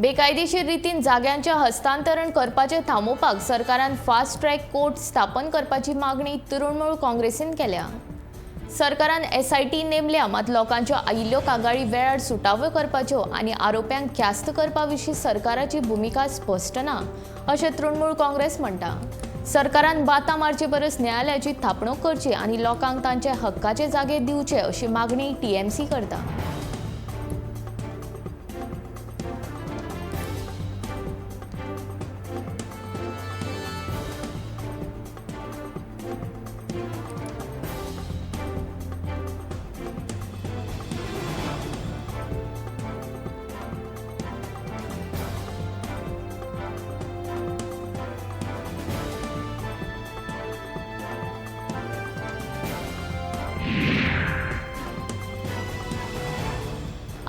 बेकायदेशीर रितीन जाग्यांचे हस्तांतरण करपाचे थांबोवपाक सरकारान फास्ट ट्रॅक कोर्ट स्थापन करपाची मागणी तृणमूल काँग्रेसीन केल्या. सरकारान एसआयटी नेमल्या, मात लोकांच्यो आयिल्ल्यो कागाळी वेळार सुटाव्यो करपाच्यो आनी आरोप्यांक ख्यास्त करपा विशीं सरकाराची भुमिका स्पश्ट ना अशें तृणमूल काँग्रेस म्हणटा. सरकारान बातां मारचे परस न्यायालयाची थापणूक करची आनी लोकांक तांचे हक्काचे जागे दिवचे अशी मागणी टीएमसी करता.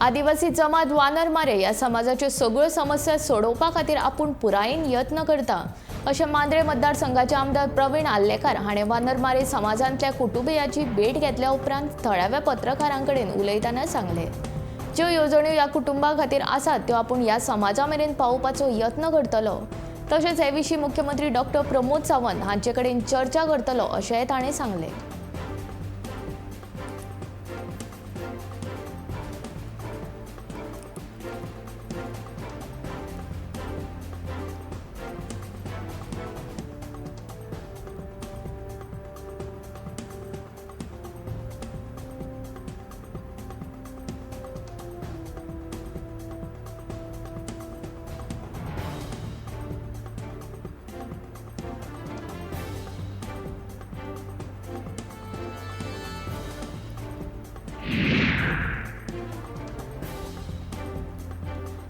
आदिवासी जमात वानरमारे ह्या समाजाच्यो सगळ्यो समस्या सोडोवपा खातीर आपूण पुरायेन यत्न करता अशें मांद्रे मतदारसंघाचे आमदार प्रवीण आर्लेकार हाणें वानरमारे समाजांतल्या कुटुंबियाची भेट घेतल्या उपरांत थळाव्या पत्रकारां कडेन उलयतना सांगलें. ज्यो येवजण्यो ह्या कुटुंबा खातीर आसात त्यो आपूण ह्या समाजा मेरेन पावोवपाचो यत्न करतलो. तशेंच हे विशीं मुख्यमंत्री डॉक्टर प्रमोद सावंत हांचे कडेन चर्चा करतलो अशेंय ताणें सांगलें.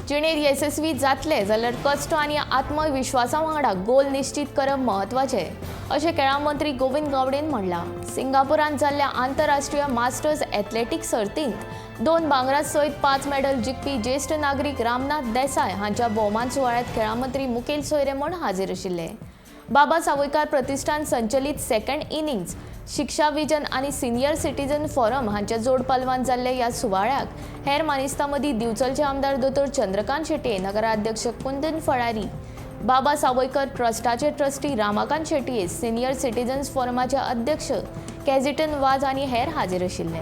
जिणेंत येसस्वी जातले जाल्यार कश्ट आनी आत्मविश्वासा वांगडा गोल निश्चीत करप म्हत्वाचें अशें खेळां मंत्री गोविंद गावडेन म्हणलां. सिंगापुरांत जाल्ल्या आंतरराष्ट्रीय मास्टर्स एथलेटीक सर्तींत 2 भांगरा सयत 5 मेडल जिखपी ज्येश्ठ नागरीक रामनाथ देसाय हांच्या भोवमान सुवाळ्यांत खेळां मंत्री मुखेल सोयरे म्हूण हाजीर आशिल्ले. बाबा सावयकार प्रतिष्ठान संचलीत सेकंड इनिंग्स शिक्षा विजन आनी सिनियर सिटीजन फोरम हांच्या जोड पालवान जाल्ले ह्या सुवाळ्याक हेर मानेस्तां मदीं दिवचलचे आमदार दोतोर चंद्रकांत शेट्ये, नगराध्यक्ष कुंदन फळारी, बाबा सावयकर ट्रस्टाचे trustee Ramakant Shetye, senior citizens फोरमाचे अध्यक्ष कॅजिटन वाज आनी हेर हाजीर आशिल्ले.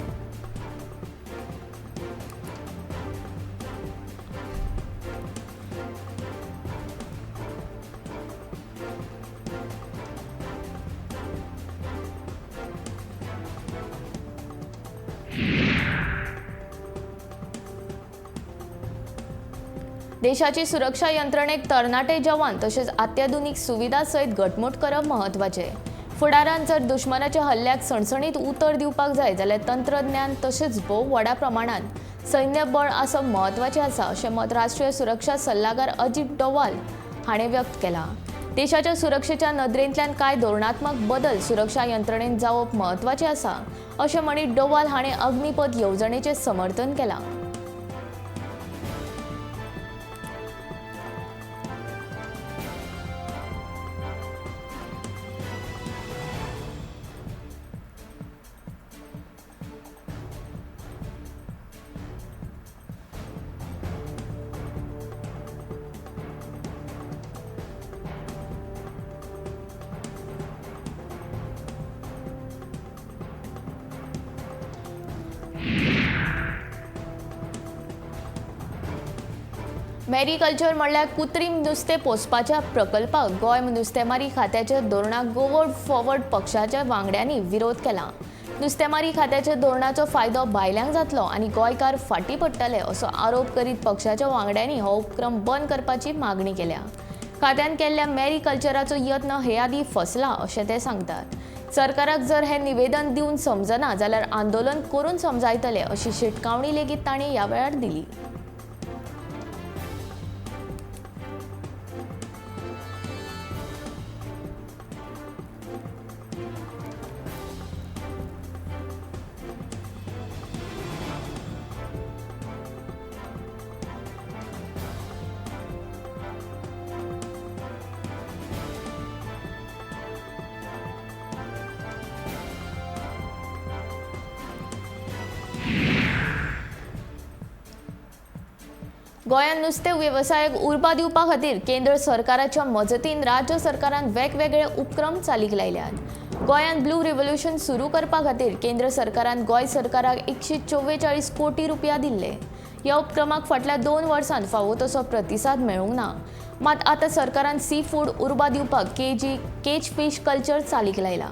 देशाची सुरक्षा यंत्रणेक तरणाटे जवान तशेंच अत्याधुनीक सुविधा सयत घटमूट करप म्हत्वाचें. फुडारांत जर दुश्मनाच्या हल्ल्याक सणसणीत उतर दिवपाक जाय जाल्यार तंत्रज्ञान तशेंच भोव व्हडा प्रमाणांत सैन्य बळ आसप म्हत्वाचें आसा अशें मत राष्ट्रीय सुरक्षा सल्लागार अजीत डोवाल हाणें व्यक्त केलां. देशाच्या सुरक्षेच्या नदरेंतल्यान कांय धोरणात्मक बदल सुरक्षा यंत्रणेंत जावप म्हत्वाचें आसा अशें म्हणीत डोवाल हाणें अग्निपथ येवजणेचें समर्थन केलां. मॅरीकल्चर म्हणल्यार कृत्रीम नुस्तें पोसपाच्या प्रकल्पाक गोंय नुस्तेमारी खात्याच्या धोरणाक गोवा फॉरवर्ड पक्षाच्या वांगड्यांनी विरोध केला. नुस्तेमारी खात्याच्या धोरणाचो फायदो भायल्यांक जातलो आनी गोंयकार फाटीं पडटले असो आरोप करीत पक्षाच्या वांगड्यांनी हो उपक्रम बंद करपाची मागणी केल्या. खात्यान केल्ल्या मॅरीकल्चराचो यत्न हे आदीं फसला अशें ते सांगतात. सरकाराक जर हें निवेदन दिवन समजना जाल्यार आंदोलन करून समजायतले अशी शिटकावणी लेगीत तांणी ह्या वेळार दिली. गोंयांत नुस्तें वेवसायाक उर्बा दिवपा खातीर केंद्र सरकाराच्या मजतीन राज्य सरकारान वेगवेगळे उपक्रम चालीक लायल्यात. गोंयांत ब्लू रिव्होल्युशन सुरू करपा खातीर केंद्र सरकारान गोंय सरकाराक 144 कोटी रुपया दिल्ले. ह्या उपक्रमाक फाटल्या 2 वर्सांत फावो तसो प्रतिसाद मेळूंक ना. मात आतां सरकारान सी फूड उर्बा दिवपाक केज फीश कल्चर चालीक लायला.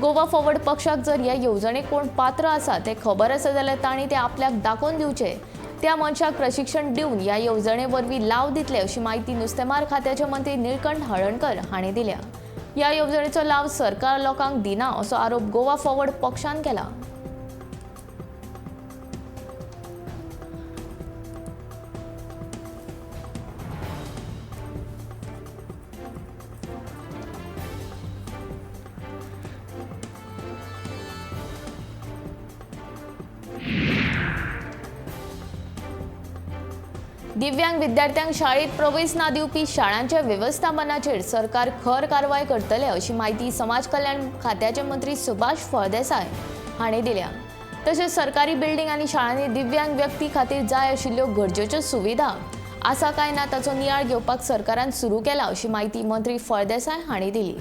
गोवा फॉरवर्ड पक्षाक जर ह्या येवजणेक कोण पात्र आसा तें खबर आसा जाल्यार तांणी तें आपल्याक दाखोवन दिवचें, त्या मनशाक प्रशिक्षण दिवन ह्या येवजणे वरवीं लाव दितले अशी म्हायती नुस्तेमार खात्याचे मंत्री निळकंठ हळर्णकर हांणी दिल्या. ह्या येवजणेचो लाव सरकार लोकांक दिना असो आरोप गोवा फॉरवर्ड पक्षान केला. दिव्यांग विद्यार्थ्यांक शाळेत प्रवेश ना दिवपी शाळांच्या वेवस्थापनाचेर सरकार खर कारवाय करतले अशी म्हायती समाज कल्याण खात्याचे मंत्री सुभाष फळदेसाय हांणी दिल्या. तशेंच सरकारी बिल्डिंग आनी शाळांनी दिव्यांग व्यक्ती खातीर जाय आशिल्ल्यो गरजेच्यो सुविधा आसा काय ना ताचो नियाळ घेवपाक सरकारान सुरू केला अशी म्हायती मंत्री फळदेसाय हांणी दिली.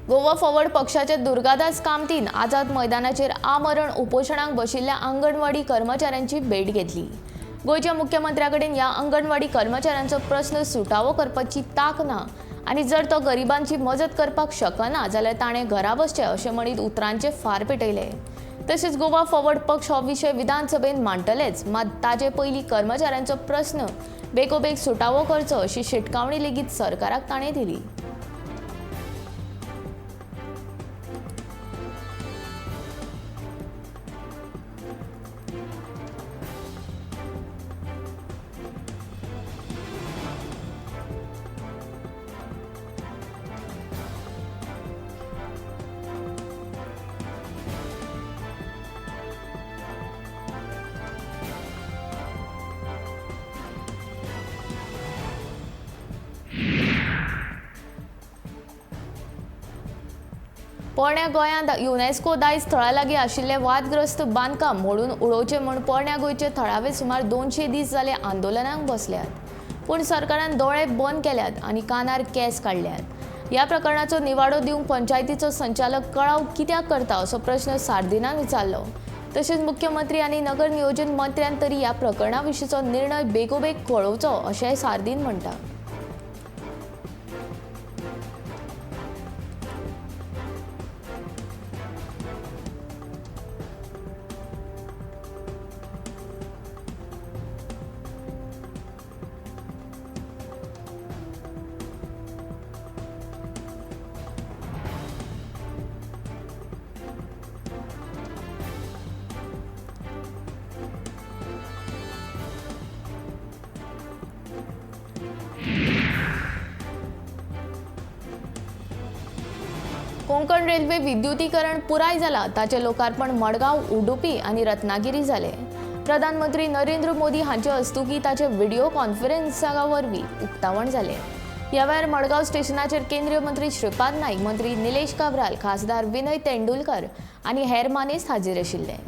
गोवा फॉरवर्ड पक्षाचे दुर्गादास कामतीन आझाद मैदानाचेर आमरण उपोशणाक बशिल्ल्या अंगणवाडी कर्मचाऱ्यांची भेट घेतली. गोंयच्या मुख्यमंत्र्या कडेन ह्या अंगणवाडी कर्मचाऱ्यांचो प्रस्न सुटावो करपाची तांक ना आनी जर तो गरिबांची मजत करपाक शकना जाल्यार ताणें घरा बसचें अशें म्हणीत उतरांचे फार पेटयले. तशेंच गोवा फॉरवर्ड पक्ष हो विशय विधानसभेंत मांडटलेच, मात ताजे पयलीं कर्मचाऱ्यांचो प्रस्न बेगोबेग सुटावो करचो अशी शिटकावणी लेगीत सरकाराक ताणें दिली. पोरण्या गोंयांत युनेस्को दायज थळा लागीं आशिल्लें वादग्रस्त बांदकाम मोडून उडोवचें म्हूण पोरण्या गोंयचे थळावे सुमार 200 दीस जाले आंदोलनाक बसल्यात. पूण सरकारान दोळे बंद केल्यात आनी कानार केंस काडल्यात. ह्या प्रकरणाचो निवाडो दिवंक पंचायतीचो संचालक कळाव कित्याक करता असो प्रश्न सार्दिनान विचारलो. तशेंच मुख्यमंत्री आनी नगर नियोजन मंत्र्यान तरी ह्या प्रकरणा विशींचो निर्णय बेगोबेग कळोवचो अशेंय सार्दीन म्हणटा. कोंकण रेल्वे विद्युतीकरण पुराय जाला, ताचें लोकार्पण मडगांव, उडुपी आनी रत्नागिरी जालें. प्रधानमंत्री नरेंद्र मोदी हांचे हस्तुकीं ताचें व्हिडियो कॉन्फरन्सा वरवीं उक्तावण जालें. ह्या वेळार मडगांव स्टेशनाचेर केंद्रीय मंत्री श्रीपाद नायक, मंत्री निलेश काब्राल, खासदार विनय तेंडुलकर आनी हेर मानेस्त हाजीर आशिल्ले.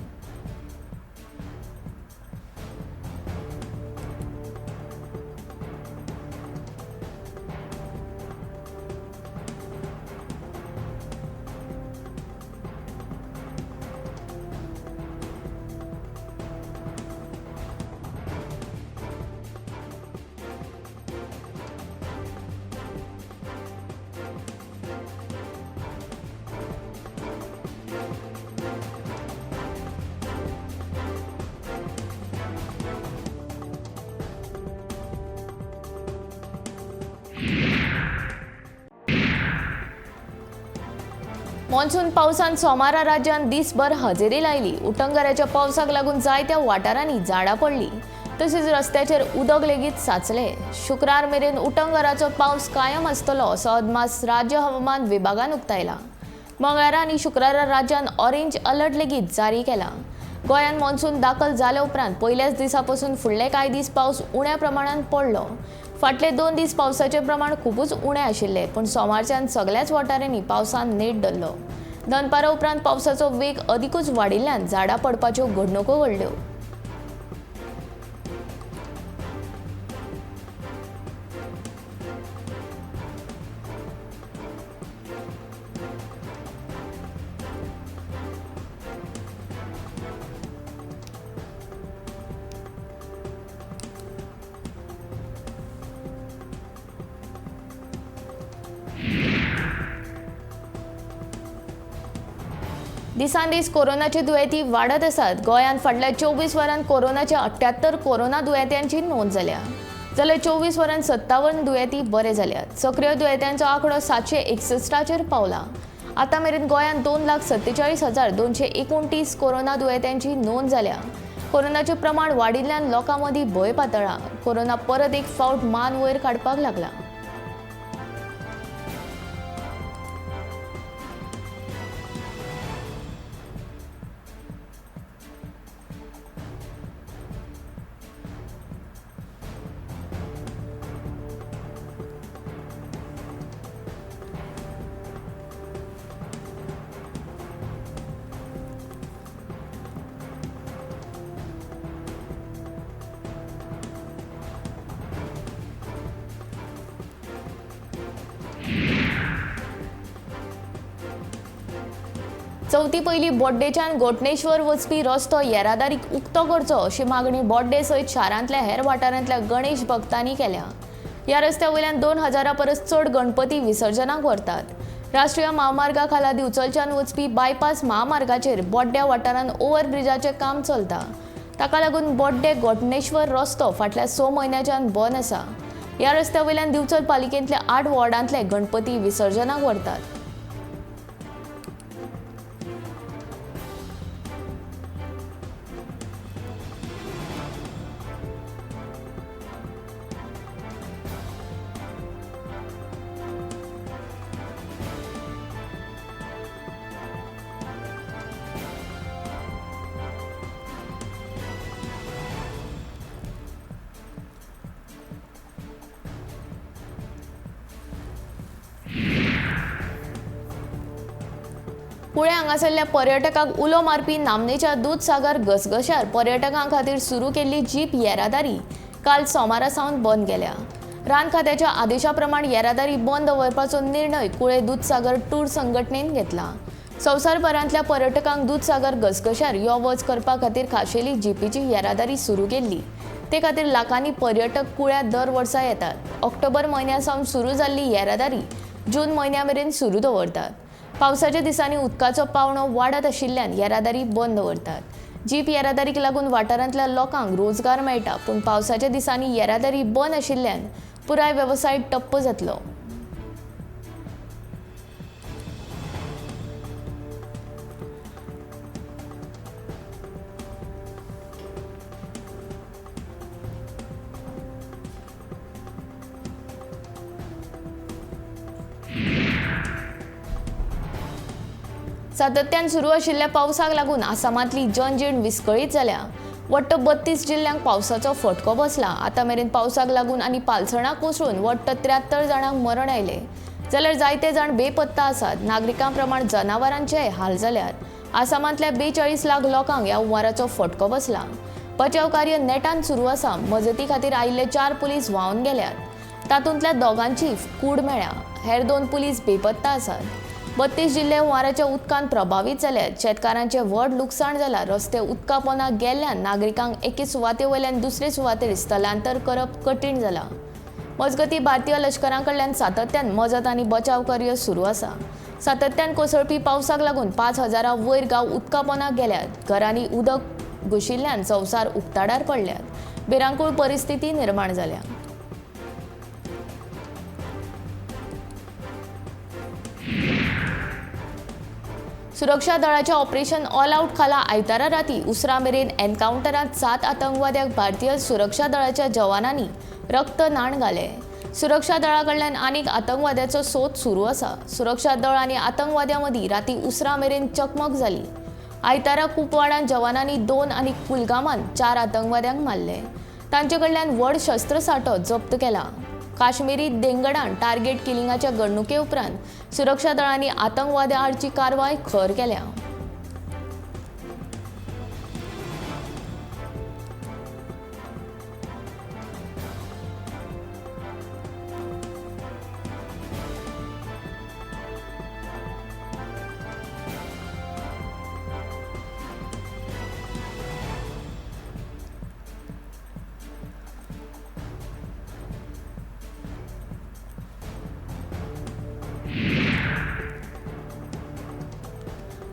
मॉन्सून पावसान सोमारा राज्यांत दिसभर हजेरी लायली. उटंगाराच्या पावसाक लागून जायत्या वाठारांनी झाडां पडली, तशेंच रस्त्याचेर उदक लेगीत साचले. शुक्रार मेरेन उटंगाराचो पावस कायम आसतलो असो अदमास राज्य हवामान विभागान उक्तायला. मंगळारा आनी शुक्रारा राज्यांत ऑरेंज अलर्ट लेगीत जारी केला. गोंयांत मॉन्सून दाखल जाल्या उपरांत पयल्याच दिसा पसून फुडले कांय दीस पावस उण्या प्रमाणांत पडलो. फाटले 2 दीस पावसाचें प्रमाण खुबूच उणें आशिल्लें, पूण सोमारच्यान सगल्याच वाठारांनी पावसान नेट धरलो. दनपारा उपरांत पावसाचो वेग अदिकूच वाडिल्ल्यान झाडां पडपाच्यो घडणुको घडल्यो. दिसान दीस कोरोनाचे दुयेंती वाडत आसात. गोंयांत फाटल्या 24 वरांत कोरोनाच्या 78 कोरोना दुयेंत्यांची नोंद जाल्या, जाल्यार 24 वरांत 57 दुयेंती बरे जाल्यात. सक्रीय दुयेंत्यांचो आंकडो 761चेर पावला. आतां मेरेन गोंयांत 2,47,229 कोरोना दुयेंत्यांची नोंद जाल्या. कोरोनाचें प्रमाण वाडिल्ल्यान लोकां मदीं भंय पातळ्ळा. कोरोना परत एक फावट मान वयर काडपाक लागला. चवथी पयलीं बोड्डेच्यान गोटणेश्वर वचपी रस्तो येरादारीक उक्तो करचो अशी मागणी बोड्डे सयत शारांतल्या हेर वाठारांतल्या गणेश भक्तांनी केल्या. ह्या रस्त्या वयल्यान 2000 परस चड गणपती विसर्जनाक व्हरतात. राष्ट्रीय म्हामार्गा खाला दिवचलच्यान वचपी बायपास म्हामार्गाचेर बोड्ड्या वाठारांत ओव्हरब्रिजाचें काम चलता. ताका लागून बोड्डे गोटणेश्वर रस्तो फाटल्या 6 म्हयन्याच्यान बंद आसा. ह्या रस्त्या वयल्यान दिवचल पालिकेंतल्या 8 वॉर्डांतले गणपती विसर्जनाक व्हरतात. कुळे हांगासरल्या पर्यटकांक उलो मारपी नामनेच्या दूदसागर घसघश्यार पर्यटकां खातीर सुरू केल्ली जीप येरादारी काल सोमारा सावन बंद केल्या. रान खात्याच्या आदेशा प्रमाण येरादारी बंद दवरपाचो निर्णय कुळे दूदसागर टूर संघटनेन घेतला. संवसारभरांतल्या पर्यटकांक दूदसागर घसघश्यार यो वच करपा खातीर खाशेली जिपीची येरादारी सुरू केल्ली. ते खातीर लाखांनी पर्यटक कुळ्या दर वर्सा येतात. ऑक्टोबर म्हयन्या सावन सुरू जाल्ली येरादारी जून म्हयन्या मेरेन सुरू दवरतात. पावसाच्या दिसांनी उदकाचो पावणो वाडत आशिल्ल्यान येरादारी बंद दवरतात. जीप येरादारीक लागून वाठारांतल्या लोकांक रोजगार मेळटा, पूण पावसाच्या दिसांनी येरादारी बंद आशिल्ल्यान पुराय वेवसाय ठप्प जातलो. सातत्यान सुरू आशिल्ल्या पावसाक लागून आसामांतली जनजीण विस्कळीत जाल्या. वट्ट 32 जिल्ल्यांक पावसाचो फटको बसला. आतां मेरेन पावसाक लागून आनी पालसणां कोसळून वट्ट 73 जाणांक मरण आयलें, जाल्यार जायते जाण बेपत्ता आसात. नागरिकां प्रमाण जनावरांचेय हाल जाल्यात. आसामांतल्या 42 लाख लोकांक ह्या हुंवाराचो फटको बसला. बचाव कार्य नेटान सुरू आसा. मजती खातीर आयिल्ले 4 पुलीस व्हांवन गेल्यात. तातूंतल्या 2 जांची कूड मेळ्ळ्या, हेर 2 पुलीस बेपत्ता आसात. 32 जिल्ले हुंवाराच्या उदकान प्रभावीत जाल्यात. शेतकारांचें व्हड लुकसाण जालां. रस्ते उदका पोंदा गेल्ल्यान नागरिकांक एके सुवाते वयल्यान दुसरे सुवातेर स्थलांतर करप कठीण जालां. मजगतीं भारतीय लश्करा कडल्यान सातत्यान मजत आनी बचाव कार्य सुरू आसा. सातत्यान कोसळपी पावसाक लागून 5000 वयर गांव उदका पोंदा गेल्यात. घरांनी उदक घुशिल्ल्यान संवसार उक्ताडार पडल्यात. भिरांकूळ परिस्थिती निर्माण जाल्या. सुरक्षा दळाच्या ऑपरेशन ऑल आउट खाला आयतारा राती उसरा मेरेन एन्काउंटरांत 7 आतंकवाद्यांक भारतीय सुरक्षा दळाच्या जवानांनी रक्त नाण घाले. सुरक्षा दळा कडल्यान आनीक आतंकवाद्याचो सोद सुरू आसा. सुरक्षा दळ आनी आतंकवाद्यां मदीं राती उसरा मेरेन चकमक जाली. आयतारा कुपवाडान जवानांनी 2 आनी कुलगामान 4 आतंकवाद्यांक मारले. तांचे कडल्यान व्हड शस्त्रसाठो जप्त केला. काश्मीरी देंगडान टार्गेट किलिंगाच्या घडणुके उपरांत सुरक्षा दळांनी आतंकवाद्यां आडची कारवाय खर केल्या.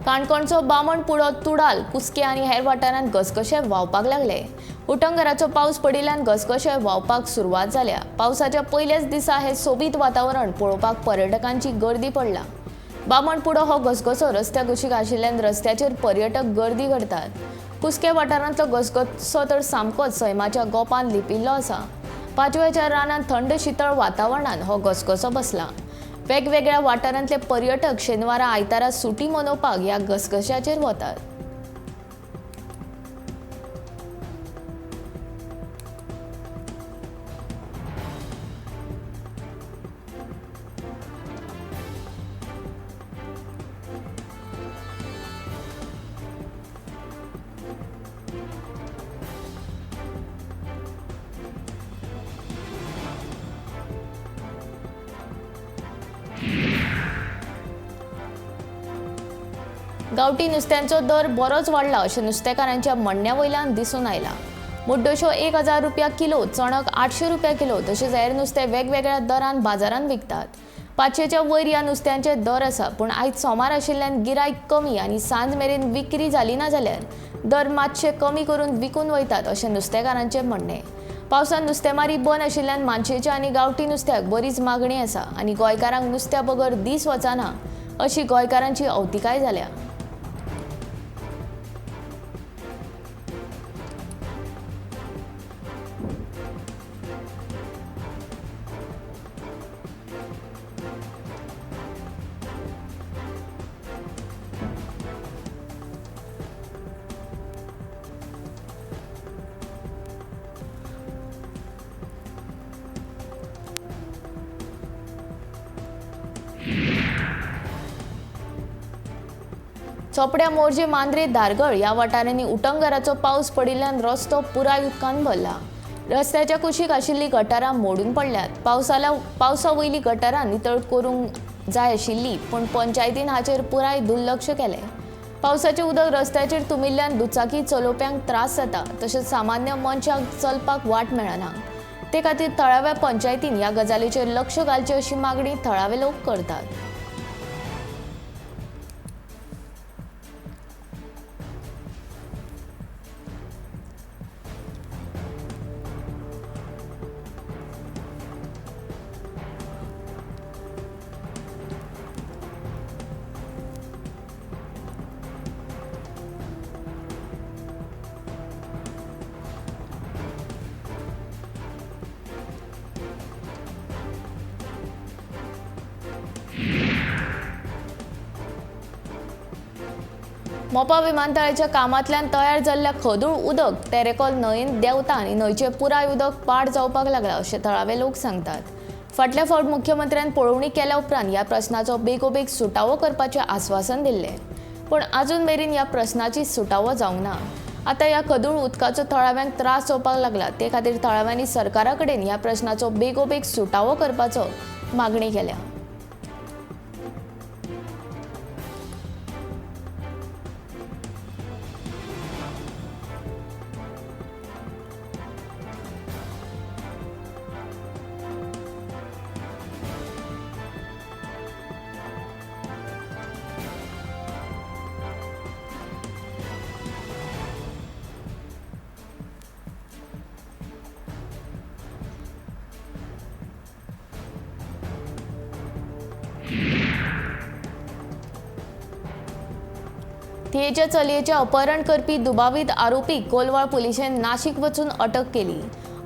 काणकोणचो बामण पुडो, तुडाल, कुस्के आनी हेर वाठारांत घसघशे व्हांवपाक लागले. उटंगराचो पावस पडिल्ल्यान घसघशे व्हांवपाक सुरवात जाल्या. पावसाच्या पयल्याच दिसा हे सोबीत वातावरण पळोवपाक पर्यटकांची गर्दी पडला. बामण पुडो हो घसघसो रस्त्या कुशीक आशिल्ल्यान रस्त्याचेर पर्यटक गर्दी करतात. कुस्के वाठारांतलो घसघसो तर सामकोच सैमाच्या गोपान लिपिल्लो आसा. पाचव्याच्या रानांत थंड शितळ वातावरणान हो घसघसो बसला. वेगवेगळ्या वाठारांतले पर्यटक शेनवारा आयतारा सुटी मनोवपाक ह्या घसघश्याचेर वतात. गावठी नुस्त्यांचो दर बरोच वाडला अशें नुस्तेकारांच्या म्हणण्या वयल्यान दिसून आयला. मुड्डश्यो 1000 रुपया किलो, चणक 800 रुपया किलो तशेंच हेर नुस्तें वेगवेगळ्या दरान बाजारांत विकतात. 500च्या वयर ह्या नुस्त्यांचे दर आसा, पूण आयज सोमार आशिल्ल्यान गिरायक कमी आनी सांज मेरेन विक्री जाली ना जाल्यार दर मातशे कमी करून विकून वयतात अशें नुस्तेकारांचें म्हणणें. पावसांत नुस्तेमारी बंद आशिल्ल्यान मानशेच्या आनी गांवठी नुस्त्याक बरीच मागणी आसा आनी गोंयकारांक नुस्त्या बगर दीस वचना अशी गोंयकारांची अवतिकाय जाल्या. चोपड्या, मोरजे, मांद्रे, धारगळ ह्या वाठारांनी उटंगराचो पावस पडिल्ल्यान रस्तो पुराय उदकान भरला. रस्त्याच्या कुशीक आशिल्लीं गटारां मोडून पडल्यात. पावसा वयलीं गटारां नितळ करूंक जाय आशिल्लीं, पूण पंचायतीन हाचेर पुराय दुर्लक्ष केलें. पावसाचें उदक रस्त्याचेर तुमिल्ल्यान दुचाकी चलोवप्यांक त्रास जाता, तशेंच सामान्य मनशांक चलपाक वाट मेळना. ते खातीर थळाव्या पंचायतीन ह्या गजालीचेर लक्ष घालचें अशी मागणी थळावे लोक करतात. मोपा विमानतळाच्या कामांतल्यान तयार जाल्ल्या खदूळ उदक तेरेखोल न्हंयेंत देंवता आनी न्हंयचें पुराय उदक पाड जावपाक लागलां अशें थळावे लोक सांगतात. फाटल्या फावट मुख्यमंत्र्यान पळोवणी केल्या उपरांत ह्या प्रस्नाचो बेगोबेग सुटावो करपाचें आस्वासन दिल्लें, पूण आजून मेरेन ह्या प्रस्नाची सुटावो जावंक ना. आतां ह्या खदूळ उदकाचो थळाव्यांक त्रास जावपाक लागला. ते खातीर थळाव्यांनी सरकारा कडेन ह्या प्रस्नाचो बेगोबेग सुटावो करपाचो मागणी केल्या. थियेच्या चलयेचें अपहरण करपी दुबावीत आरोपीक कोलवाळ पुलिशेन नाशिक वचून अटक केली.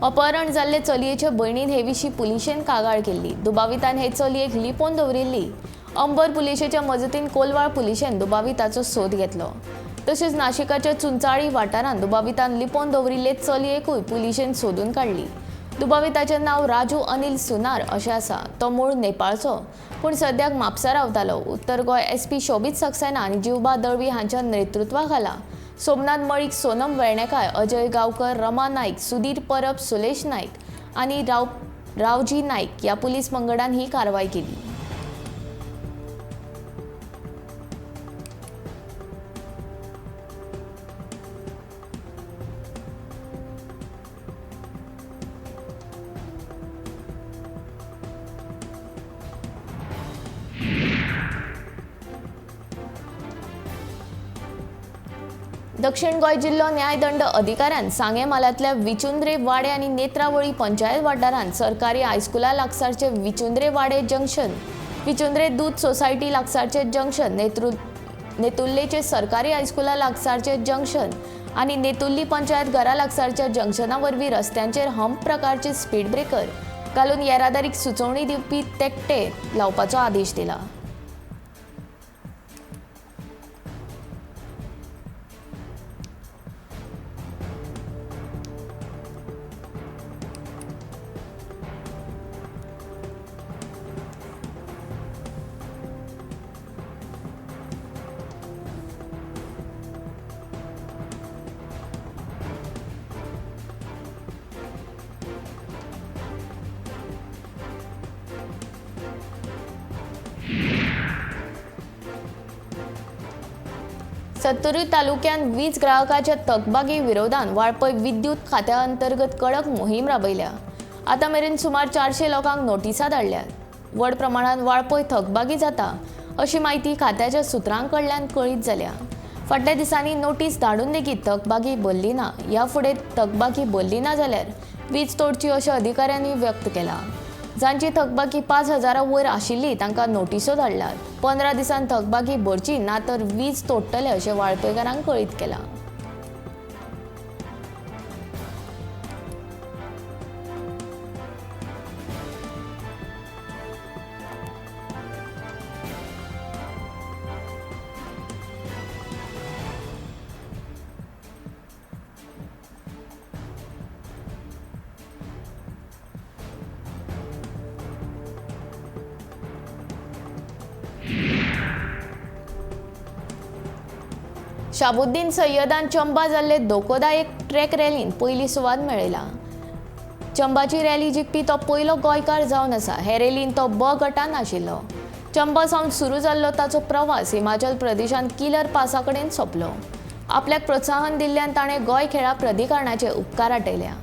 अपहरण जाल्ले चलयेचे भयणीन हे विशीं पुलिशेन कागाळ केल्ली. दुबावितान हे चलयेक लिपोवन दवरिल्ली. अंबर पुलिशेच्या मजतीन कोलवाळ पुलिशेन दुबाविताचो सोद घेतलो. तशेंच नाशिकाच्या चुंचाळी वाठारांत दुबावितान लिपोवन दवरिल्ले चलयेकूय पुलिशेन सोदून काडली. दुबाविताचें नांव राजू अनिल सुनार अशें आसा. तो मूळ नेपाळचो पूण सद्याक म्हापसा रावतालो. उत्तर गोंय एसपी शोबीत सक्सेना आनी जिवबा दळवी हांच्या नेतृत्वा खाला सोमनाथ मळीक, सोनम वेर्णेकाय, अजय गांवकर, रमा नायक, सुधीर परब, सुलेश नायक आनी रावजी नायक ह्या पुलीस पंगडान ही कारवाय केली. दक्षिण गोंय जिल्लो न्यायदंड अधिकाऱ्यान सांगें म्हालांतल्या विचुंद्रे वाडे आनी नेत्रावळी पंचायत वाठारांत सरकारी हायस्कुला लागसारचे विचुंद्रे वाडे जंक्शन, विचुंद्रे दूद सोसायटी लागसारचे जंक्शन, नेतुर्लेचे सरकारी हायस्कुला लागसारचे जंक्शन आनी नेतुर्ली पंचायत घरा लागसारच्या जंक्शना वरवीं रस्त्यांचेर हंप प्रकारचे स्पीड ब्रेकर घालून येरादारीक सुचोवणी दिवपी तेकटे लावपाचो आदेश दिला. सत्तरी तालुक्यात वीज ग्राहकाच्या थकबाकी विरोधात वाळपय विद्युत खात्या अंतर्गत कडक मोहीम राबयल्या. आतां मेरेन सुमार 400 लोकांक नोटिसा धाडल्यात. व्हड प्रमाणात वाळपय थकबाकी जाता अशी म्हायती खात्याच्या सुत्रां कडल्यान कळीत जाल्या. फाटल्या दिसांनी नोटीस धाडून लेगीत थकबाकी भरली ना. ह्या फुडें थकबाकी भरली ना जाल्यार वीज तोडची अशें अधिकाऱ्यांनी व्यक्त केलां. जांची थकबाकी 5,000 वयर आशिल्ली तांकां नोटिसो धाडल्यात. 15 दिसांत थकबाकी भरची ना तर वीज तोडटले अशें वाळपयकारांक कळीत केलां. शाबुद्दीन सय्यदान चंबा जाल्ले धोकोदायक ट्रॅक रॅलीन पयली सुवात मेळयला. चंबाची रॅली जिखपी तो पयलो गोंयकार जावन आसा. हे रॅलीन तो ब गटान आशिल्लो. चंबा सावन सुरू जाल्लो ताचो प्रवास हिमाचल प्रदेशांत किलर पासा कडेन सोंपलो. आपल्याक प्रोत्साहन दिल्ल्यान ताणें गोंय खेळां प्राधिकरणाचे उपकार आटयल्या.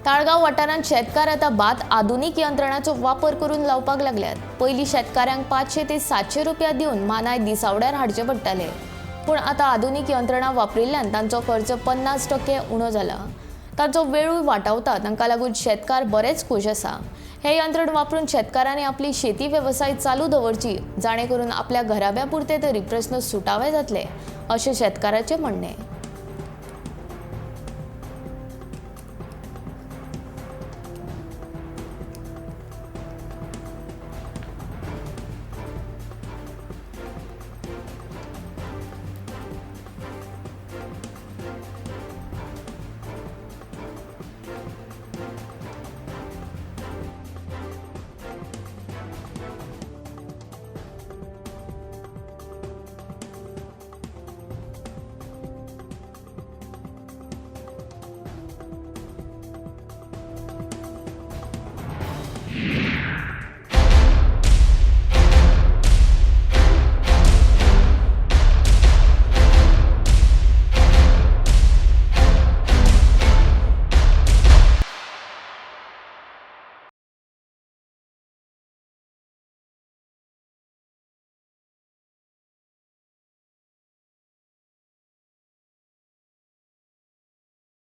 ताळगांव वाठारांत शेतकार आतां भात आधुनीक यंत्रणाचो वापर करून लावपाक लागल्यात. पयलीं शेतकारांक 500 ते 700 रुपया दिवन मानाय दिसावड्यार हाडचे पडटाले, पूण आतां आधुनीक यंत्रणा वापरिल्ल्यान तांचो खर्च 50% उणो जाला. तांचो वेळूय वाटावता. तांकां लागून शेतकार बरेच खूश आसा. हे यंत्रण वापरून शेतकारांनी आपली शेती वेवसाय चालू दवरची, जाणे करून आपल्या घराब्या पुरते तरी प्रस्न सुटावे जातले अशें शेतकाराचें म्हणणें.